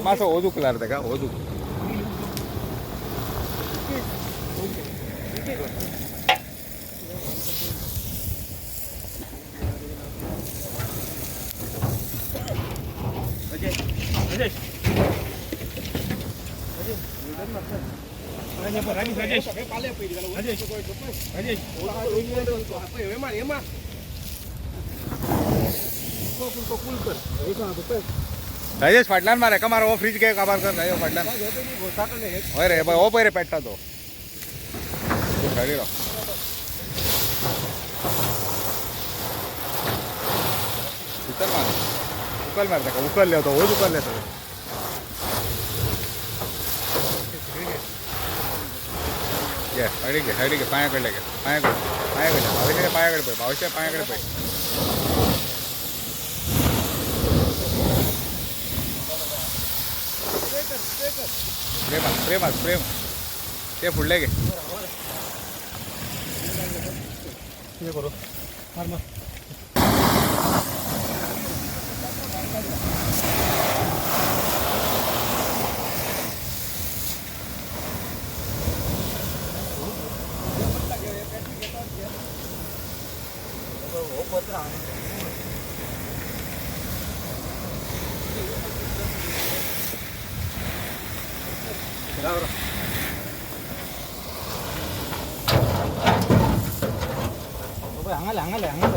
मासो ओदूक लार ताका ओदूक. राजेश फाटल्यान मार एका मार हो फ्रीज घे काबार कर राजेश फाटल्यान. हय रे हो पळय रे पेट्टा तो सायडीक राव. भितर मार उकल मार ताका उकलले तो होच उकलले सगळें. घे सायडीक घे सायडीक घे पांया कडले घे पांया कडले पांया कडले भावेशाच्या पांया कडेन पळय भावेशाच्या पांया कडेन पळय. स्प्रे मार स्प्रे मार स्प्रे मार ते फुडले घे. करो मार मार. हांगा हांगा हांगा.